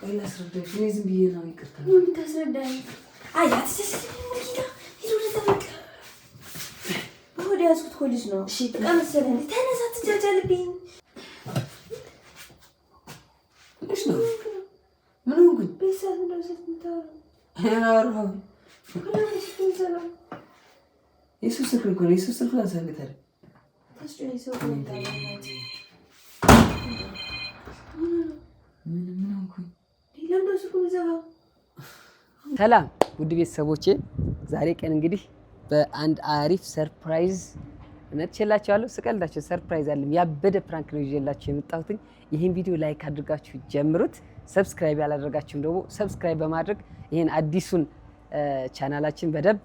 ቆይ ላስረዳሽ። እኔ ዝም ብዬ ነው፣ ይቅርታ። ምን ታስረዳኝ? አይ አትሰስልኝ። ሂድ ወደዛ በቃ። በሆድ ያዝኩት እኮ ልጅ ነው። በቃ መሰለህ እንዴ? ተነሳ፣ አትጃጃልብኝ። ምንሽ ነው? ምን ሆንኩኝ? በሰዓት ምንድን ነው ስልክ የምታወራው? አላወራሁም። ምንድን ነው ስልክ የምትዘጋው? የሱ ስልክ እኮ ነው። የሱ ስልክ ላንሳልህ ታዲያ። ታስጮኸኝ ሰው እኮ ይመጣል። ምን ምን ሆንኩኝ? ለምንድን ነው ስልኩን የምትዘጋው? ሰላም ውድ ቤተሰቦቼ፣ ዛሬ ቀን እንግዲህ በአንድ አሪፍ surprise መጥቼላችኋለሁ። ስቀልዳችሁ surprise አለም ያበደ prank ነው ይዤላችሁ የመጣሁትኝ። ይህን ቪዲዮ like አድርጋችሁ ጀምሩት። Subscribe ያላደረጋችሁም ደግሞ subscribe በማድረግ ይህን አዲሱን ቻናላችን በደንብ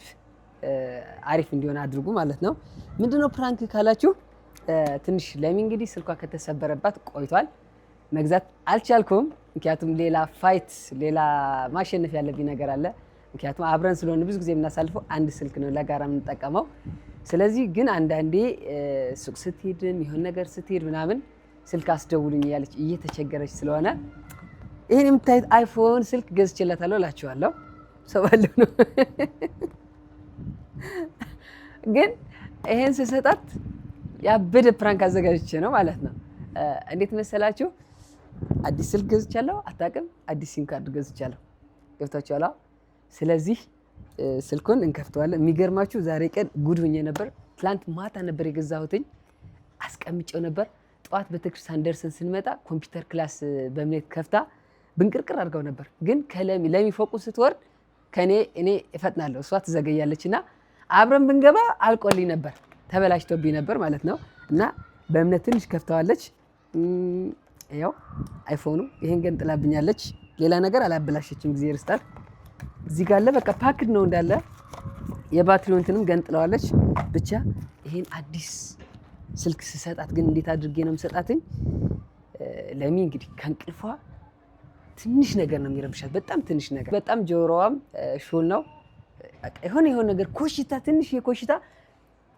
አሪፍ እንዲሆን አድርጉ ማለት ነው። ምንድነው prank ካላችሁ፣ ትንሽ ለሚ እንግዲህ ስልኳ ከተሰበረባት ቆይቷል። መግዛት አልቻልኩም። ምክንያቱም ሌላ fight፣ ሌላ ማሸነፍ ያለብኝ ነገር አለ። ምክንያቱም አብረን ስለሆነ ብዙ ጊዜ የምናሳልፈው አንድ ስልክ ነው ለጋራ የምንጠቀመው። ስለዚህ ግን አንዳንዴ ሱቅ ስትሄድም የሆነ ነገር ስትሄድ ምናምን ስልክ አስደውሉኝ እያለች እየተቸገረች ስለሆነ ይህን የምታዩት iPhone ስልክ ገዝቼላታለሁ እላችኋለሁ። ሰው ባለው ነው፣ ግን ይሄን ስሰጣት ያበደ prank አዘጋጅቼ ነው ማለት ነው። እንዴት መሰላችሁ? አዲስ ስልክ ገዝቻለሁ፣ አታውቅም። አዲስ ሲም ካርድ ገዝቻለሁ። ገብታችኋል? ስለዚህ ስልኩን እንከፍተዋለን። የሚገርማችሁ ዛሬ ቀን ጉድ ሆኜ ነበር። ትላንት ማታ ነበር የገዛሁትኝ፣ አስቀምጬው ነበር። ጠዋት ቤተክርስቲያን ደርሰን ስንመጣ ኮምፒውተር class በእምነት ከፍታ ብንቅርቅር አድርገው ነበር። ግን ከለሚ ለሚ ፎቁ ስትወርድ ከኔ እኔ እፈጥናለሁ፣ እሷ ትዘገያለች እና አብረን ብንገባ አልቆልኝ ነበር፣ ተበላሽቶብኝ ነበር ማለት ነው። እና በእምነት ትንሽ ከፍተዋለች። ያው iPhone ኑ ይሄን ገንጥላብኛለች። ሌላ ነገር አላበላሸችም፣ ጊዜ ይርስጣል። እዚህ ጋር አለ፣ በቃ packed ነው እንዳለ። የባትሪው እንትንም ገንጥለዋለች። ብቻ ይሄን አዲስ ስልክ ስሰጣት ግን እንዴት አድርጌ ነው የምሰጣትኝ? ለሚ እንግዲህ ከእንቅልፏ ትንሽ ነገር ነው የሚረብሻት፣ በጣም ትንሽ ነገር። በጣም ጆሮዋም ሹል ነው። የሆነ የሆነ ነገር ኮሽታ፣ ትንሽ የኮሽታ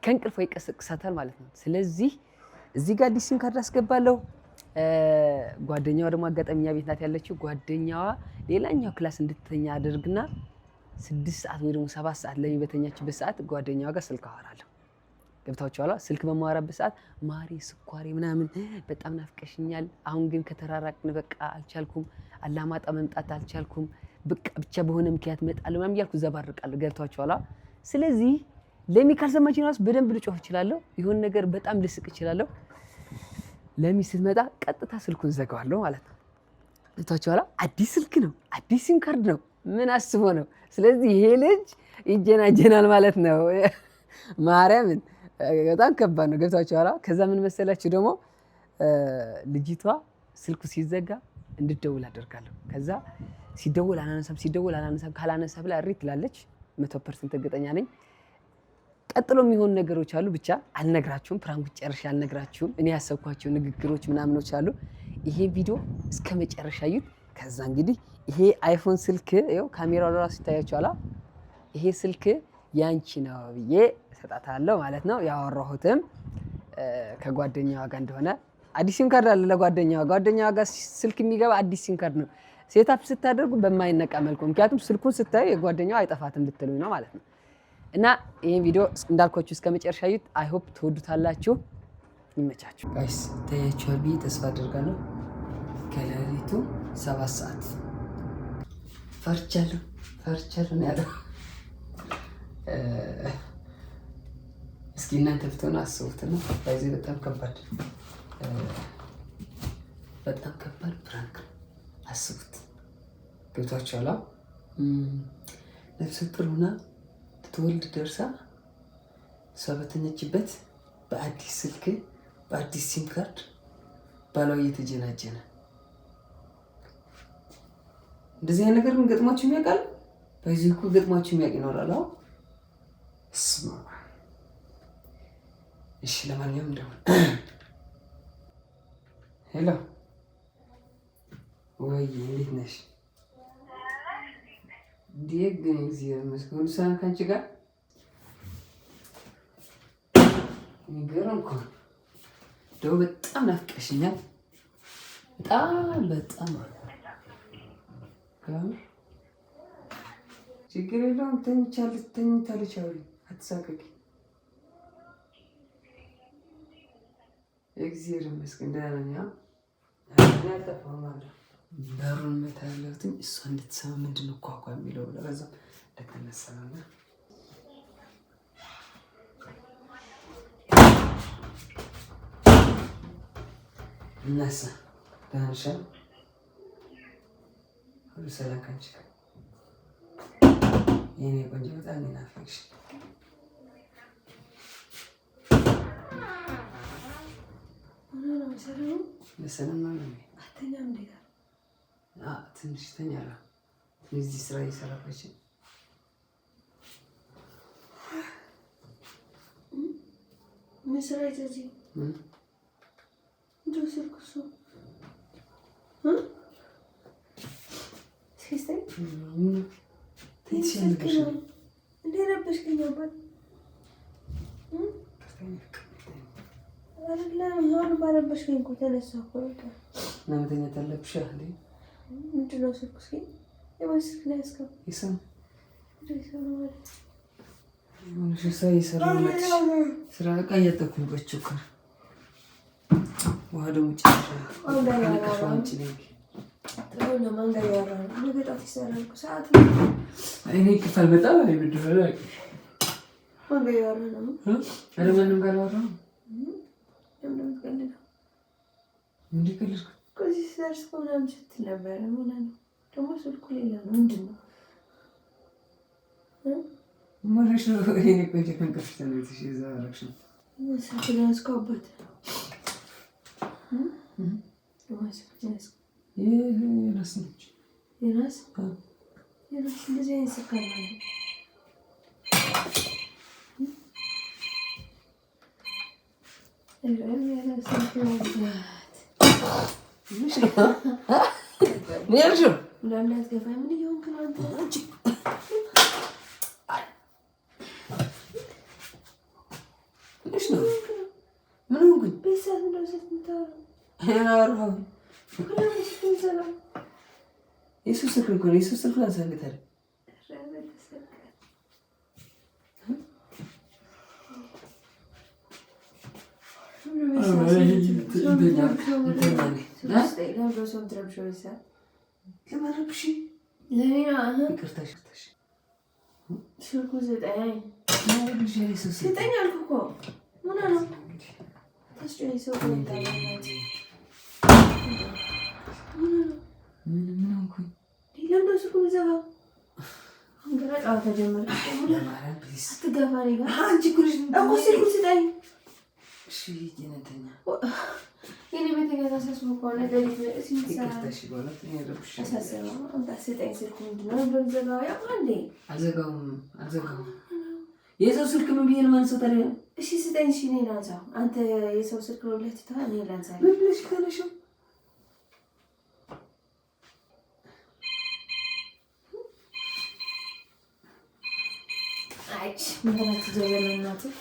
ከእንቅልፏ ይቀሰቅሳታል ማለት ነው። ስለዚህ እዚህ ጋር አዲስ ሲም ካርድ አስገባለሁ። ጓደኛዋ ደግሞ አጋጣሚ እኛ ቤት ናት ያለችው። ጓደኛዋ ሌላኛው class እንድትተኛ አደርግና 6 ሰዓት ወይ ደግሞ 7 ሰዓት ለሚ በተኛችበት ሰዓት ጓደኛዋ ጋር ስልክ አወራለሁ። ገብታችኋል? ስልክ በማወራበት ሰዓት ማሪ ስኳሬ ምናምን በጣም ናፍቀሽኛል፣ አሁን ግን ከተራራቅን በቃ አልቻልኩም፣ አላማጣ መምጣት አልቻልኩም፣ በቃ ብቻ በሆነ ምክንያት እመጣለሁ ምናምን እያልኩ ዘባርቃለሁ። ገብታችኋል? ስለዚህ ለሚ ካልሰማችኝ እራሱ በደንብ ልጮህ እችላለሁ። የሆነ ነገር በጣም ልስቅ እችላለሁ። ለሚ ስትመጣ ቀጥታ ስልኩን ዘጋዋለሁ ማለት ነው። ገብታችኋል? አዲስ ስልክ ነው፣ አዲስ ሲም ካርድ ነው። ምን አስቦ ነው? ስለዚህ ይሄ ልጅ ይጀናጀናል ማለት ነው። ማርያምን በጣም ከባድ ነው። ገብታችኋል? ከዛ ምን መሰላችሁ ደግሞ ልጅቷ ስልኩ ሲዘጋ እንድደውል አደርጋለሁ። ከዛ ሲደውል አላነሳም፣ ሲደውል አላነሳም፣ ካላነሳ ብላ እሪ ትላለች። 100% እርግጠኛ ነኝ። ቀጥሎ የሚሆኑ ነገሮች አሉ። ብቻ አልነግራችሁም። Prank ኡ ጨርሼ አልነግራችሁም። እኔ ያሰብኳቸው ንግግሮች ምናምኖች አሉ። ይሄ ቪዲዮ እስከ መጨረሻ እዩት። ከዛ እንግዲህ ይሄ iPhone ስልክ ይኸው ካሜራው ለራሱ ይታያችኋል። ይሄ ስልክ ያንቺ ነው ብዬ እሰጣታለሁ ማለት ነው። ያወራሁትም ከጓደኛዋ ጋር እንደሆነ፣ አዲስ ሲም ካርድ አለ ለጓደኛዋ፣ ጓደኛዋ ጋር ስልክ የሚገባ አዲስ ሲም ካርድ ነው። Setup ስታደርጉ በማይነቃ መልኩ፣ ምክንያቱም ስልኩን ስታዩ የጓደኛዋ አይጠፋትም ልትሉኝ ነው ማለት ነው። እና ይህን ቪዲዮ እንዳልኳችሁ እስከ መጨረሻ እዩት። I hope ትወዱታላችሁ። ይመቻችሁ guys። ይታያችኋል ብዬ ተስፋ አደርጋለሁ። ከሌሊቱ 7 ሰዓት። ፈርቻለሁ፣ ፈርቻለሁ ነው ያለው። እስኪ እናንተ ብትሆኑ አስቡት ነው። በዚህ በጣም ከባድ፣ በጣም ከባድ prank ነው። አስቡት። ገብቷችኋል? ነፍሰ ጡር ሆና ልትወልድ ደርሳ እሷ በተኛችበት በአዲስ ስልክ በአዲስ ሲም ካርድ ባሏ እየተጀናጀነ፣ እንደዚህ አይነት ነገር ግን ገጥሟችሁ የሚያውቃል? በዚህ እኮ ገጥሟችሁ የሚያውቅ ይኖራል። አዎ። ስማ፣ እሺ፣ ለማንኛውም እንደሆነ hello፣ ወይ እንዴት ነሽ? ደግ ነኝ፣ እግዚአብሔር ይመስገን። ሁሉ ሰላም ከአንቺ ጋር? የሚገርም እኮ ነው። ደግሞ በጣም ናፍቀሽኛል። በጣም በጣም። ችግር የለውም። ተኝታለች። አውሪ፣ አትሳቀቂ። እግዚአብሔር ይመስገን ደህና ነኝ። አልጠፋሁም አለ በሩን መታ ያለሁትኝ እሷ እንድትሰማ ምንድን ነው ኳኳ የሚለው ብላ በዛው እንደተነሳ ነውና እናሳ ደህና ነሽ? ሁሉ ሰላም ከአንቺ ጋር የኔ ቆንጆ፣ በጣም ነው የናፈቅሽኝ። በሰላም ነው። ትንሽ ተኛለሁ። እዚህ ስራ እየሰራች ምን ስራ ይዘዚህ እንደው ስልኩ እሱ እንደ ረበሽከኝ አባት አይደለም። አሁን ባረበሽከኝ እኮ ተነሳሁ እኮ በቃ። እና መተኛት አለብሽ እንዴ? ምንድን ነው ስልኩ? እስኪ የማን ስልክ ነው ያዝከው? የሰው ስራ ዕቃ እያጠብኩ ነው። ውሃ ደግሞ ማንም ጋር አላወራሁም። እዚህ ስደርስ እኮ ምናምን ስትል ነበረ። ምን ነው ደግሞ ስልኩ ሌላ ነው። ምንድን ነው ስልክ ነው ያዝከው? አባት የራስ ነች። የራስ የራስ እንደዚህ አይነት ስልክ አለ። ምን ያልሽው? ምን እየሆንክ ነው አንተ? ነው ምን ሆንኩኝ? የሱ ስልክ እኮ ነው። የሱ ስልክ ላንሳለታል። ስጠኝ አልኩህ እኮ ምን ነው የሰው ስልክ ምን ብዬሽ ነው የማነሳው ታዲያ? እሺ ስጠኝ። እሺ እኔ ላንሳው። አንተ የሰው ስልክ ነው ብለህ ትተሃል። እኔ ላንሳ። ምን ብለሽ ታነሺው? አይ ምን ትዘዘለ እናትህ።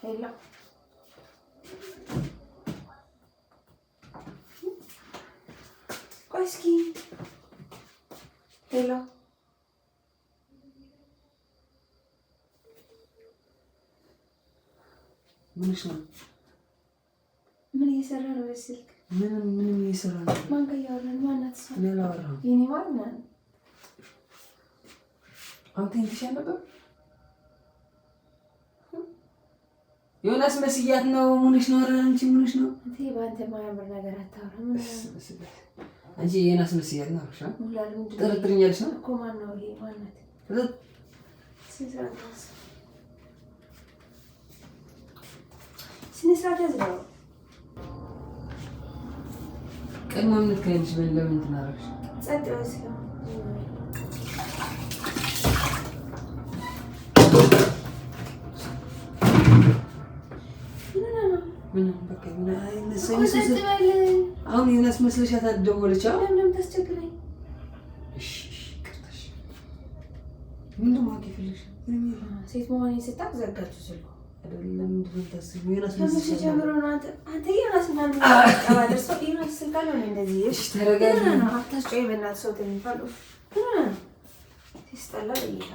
Hello ቆይ እስኪ hello ምንሽ ነው? ምን እየሰራ ነው? በስልክ ምንም ምንም እየሰራ ነው። ማን ጋር እያወራን? ማናት እሷ? እኔ አላወራሁም። የኔ ማን ናት? አሁን ተኝተሻል ነበር? ዮናስ መስያት ነው። ምንሽ ነው? ኧረ አንቺ ምንሽ ነው? አንተ በአንተ የማያምር ነገር አታወራ። አንቺ ዮናስ መስያት ነው አልኩሽ። ጠረጥሪኛለሽ ነው እኮ። ማን ነው ይሄ? ማናት? ስነ ስርዓት ያዝ ነው። ቀድሞ እምነት ከሌለሽ ምን ለምን እንትን አደረግሽ? ጸጥ በል እስኪ። አሁን ዮናስ መስለሻት ደወለች። ለምን ታስቸግረኝ? እሺ ይቅርታሽ። ምንድን ነው ማወቅ የፈለግሽው? ሴት መሆኔን ስታውቅ ዘጋችሁ ስልኩ። አይደለም ምንድን ነው የምታስቢው? ዮናስ ጀምሮ ነው አንተ ዮናስ ምናምን ስልክ አለው እንደዚህ። እሺ ተረጋጊ። አታስጮይ በእናትህ ሰው ተኝቷል። ሲስጠላ በጌታ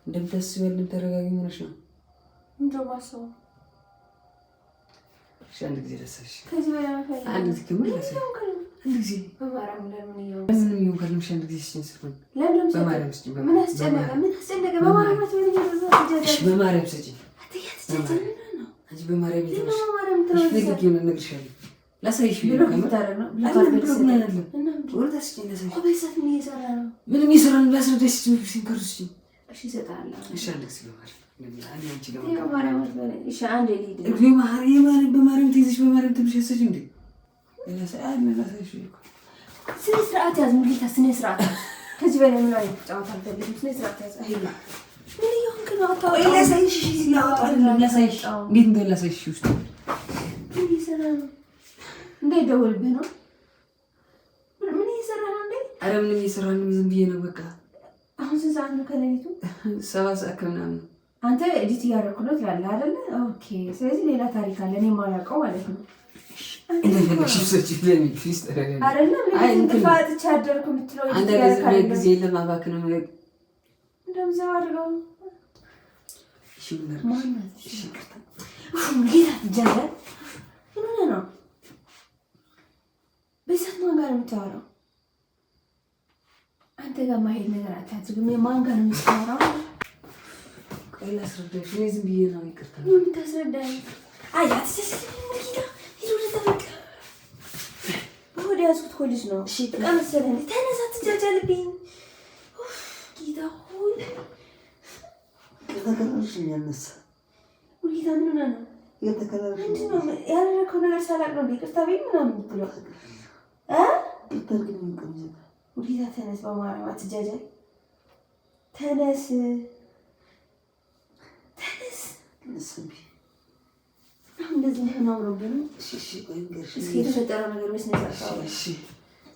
እንደምታስቢው አይደለም። ተረጋጊ። ሆነሽ ነው እንደው ማሰቡ። እሺ አንድ ጊዜ ደሰሽ ከዚህ በላይ አንድ ጊዜ ከምር ላሳይሽ። አንድ ጊዜ በማርያም ለምን ምንም ይሁን ካልሽ አንድ ጊዜ ስጭኝ ስልኩን። በማርያም ስጭኝ። ምን አስጨነቀ? ምን አስጨነቀ? በማርያም እሺ፣ በማርያም ስጭኝ። አንቺ በማርያም እየተመሽ ፈልጌ ነው እነግርሻለሁ። ላሳይሽ ምንም እየሰራ ነው። ላስረዳሽ ስጭኝ። ሲንከሩ ስጭኝ። እሺ አንድ ጊዜ በማርያም በማርያም ትይዘሽ በማርያም ትብሽ ያሰች እንዴ ስነ ስርዓት ያዝ ሙሉጌታ፣ ስነ ስርዓት ያዝ። ከዚህ በላይ ምን አይነት ጨዋታ አልፈልግም። ስነ ስርዓት ያዝ። ምን እየሆንክ ነው? እንዴት እንደሆነ ላሳይሽ። ውስጥ ምን እየሰራ ነው? እንዳይደወልብህ ነው። ምን እየሰራ ነው? እንዴ ኧረ ምንም እየሰራ ነው። ዝም ብዬ ነው በቃ። አሁን ስንት ሰዓት ነው? ከሌሊቱ 7 ሰዓት ከምናምን ነው። አንተ edit እያደረኩ ነው ትላለህ አይደለ? Okay። ስለዚህ ሌላ ታሪክ አለ እኔ የማላውቀው ማለት ነው። ጊዜ ለማባከን ነው። በሰት ማን ጋር ነው የምታወራው? አንተ ጋር ማሄድ ነገር አታድርግም። ማን ጋር ነው የምታወራው? ቆይ ላስረዳሽ። እኔ ዝም ብዬ ነው። ይቅርታ። ምን ታስረዳኝ? አይ በሆድ ያዝኩት እኮ ልጅ ነው። ዕቃ መሰለህ እንዴ? ተነሳ፣ አትጃጃልብኝ። ጌታ ሆይ ጌታ፣ ምን ሆነህ ነው? ምንድን ነው ያደረግከው ነገር ሳላቅ ነው ይቅርታ በይኝ ምናምን የምትለው? ጌታ ተነስ፣ በማርያም አትጃጃል። ተነስ፣ ተነስ። አሁን እንደዚህ እንደሆነ አምሮብህ ነው። እስኪ የተፈጠረው ነገር በስነ ስርዓት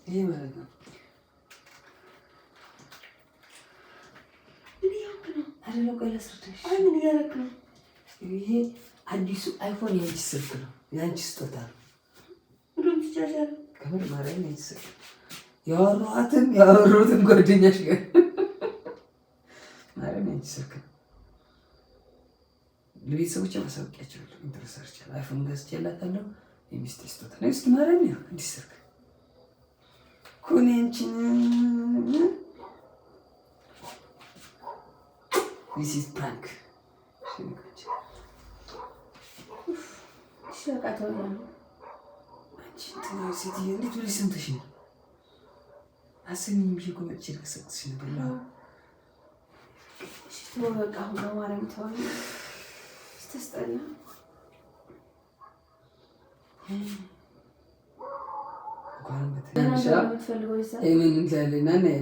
ይሄ ማለት ነው። ምን እያደረክ ነው? አይደለም፣ ቆይ ላስረዳሽ። አይ ምን እያደረክ ነው? ይሄ አዲሱ አይፎን የአንቺ ስልክ ነው፣ የአንቺ ስጦታ ነው። ምንም ትጃጃል። ከምር ማርያም የአንቺ ስልክ ያወራኋትም ያወራሁትም ጓደኛሽ ጋር ማርያም የአንቺ ስልክ ነው። ለቤተሰቦቼ ማሳወቂያቸዋለሁ። interest ሰርቻለሁ። አይፎን ገዝቼላታለሁ። የሚስቴ ስጦታ ነው። እስኪ ማርያም ያው አዲስ ስልክ እኮ እኔ አንቺን this is prank። እሺ በቃ ተወኝ። አንቺ እንትን ሴትዮ እንዴት ብለሽ ሰምተሽ ነው? አሰሚኝ ብዬሽ እኮ መጥቼ ልቀሰቅስሽ ነበር። እሺ ተወው በቃ አሁን በማርያም ተወኝ። ስታስጠላ።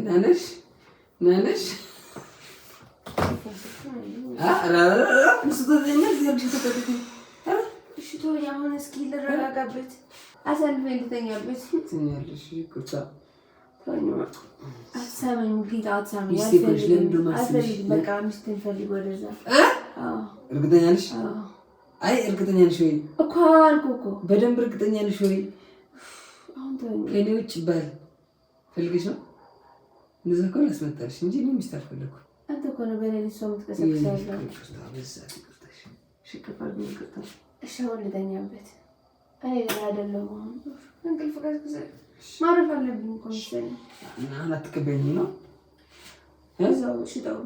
ናነሽ ናነሽ እሺ ተወኝ አሁን እስኪ ልረጋጋበት፣ አሳልፈኝ ልተኛበት። ትኛለሽ ይቅርታ። አትሰማኝም ጌታ፣ አትሰማኝም። አልፈልግም በቃ ሚስትን ፈልግ ወደዛ። እርግጠኛ ነሽ? አይ እርግጠኛ ነሽ ወይ? እኮ አልኩህ እኮ። በደንብ እርግጠኛ ነሽ ወይ? አሁን ተወኝ። ከእኔ ውጭ ባል ፈልገሽ ነው? እንደዛ ከሆነ ላስመጣልሽ እንጂ እኔ ሚስት አልፈለኩም። አንተ እኮ ነው በሌሊት ሰው የምትቀሰቅሰው ያለው። እሺ አሁን ልተኛበት። እኔ ደህና አይደለሁም አሁን። እንቅልፍ ቀዝቅዘህ ማረፍ አለብኝ እኮ መሰለኝ። አሁን አትቀበይኝም ነው? እዛው ሽጠው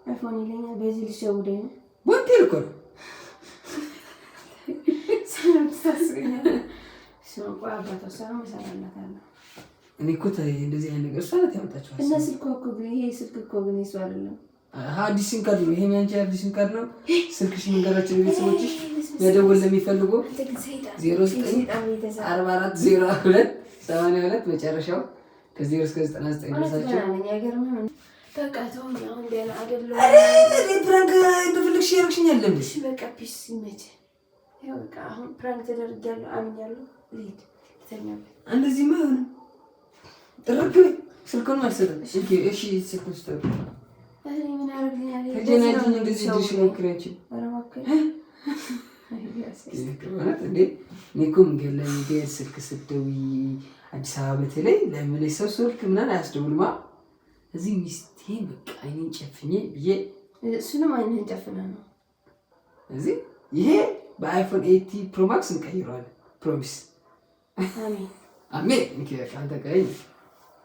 አይፎን ይለኛል። በዚህ ልሸውደኝ ነው። ወንቴል እኮ ነው። ሰላም ታስገኛለህ። ቆይ አባቷ እሷ ነው እሰራላታለሁ። እኔ እኮ እንደዚህ አይነት ነገር እሷ ናት ያመጣችው። እና ስልኳ እኮ ግን ይሄ ስልክ እኮ ግን የእሱ አይደለም። አዲስ ሲም ካርድ ነው። ይሄም ያንቺ አዲስ ሲም ካርድ ነው። ስልክሽ መንገራችን ለቤተሰቦችሽ መደወል ለሚፈልጉ 0944 02 82 መጨረሻው ከ0 እስከ 99 ደርሳችሁ። በቃ ተወኝ። አሁን ደህና አይደለሁም። ኧረ prank እንደፈለግሽ ያደርግሽኛል እንዴ? እሺ በቃ peace ይመችህ። ይኸው በቃ አሁን prank ተደርጊያለሁ፣ አምኛለሁ። ልሂድ ልተኛበት። እንደዚህማ አይሆንም። ጥርግ ስልኩን አልሰጥም። እሺ ስልኩን ስጠው። እኔ ምን ያደርግልኛል? ተጀናጅኝ እንደዚህ ድሽ ሞክሪ አንቺ። ኧረ እባክህ እውነት እንዴ! እኔ እኮ መንገድ ላይ መንገድ ስልክ ስትደውይ አዲስ አበባ በተለይ ለምን ሰው ስልክ ምናምን አያስደውልማ። እዚህ ሚስቴን በቃ አይኔን ጨፍኜ ብዬ እሱንም አይንህን ጨፍነህ ነው። እዚህ ይሄ በ iPhone 18 Pro Max እንቀይረዋለን። Promise። አሜን። አሜን። አንተ ቀይ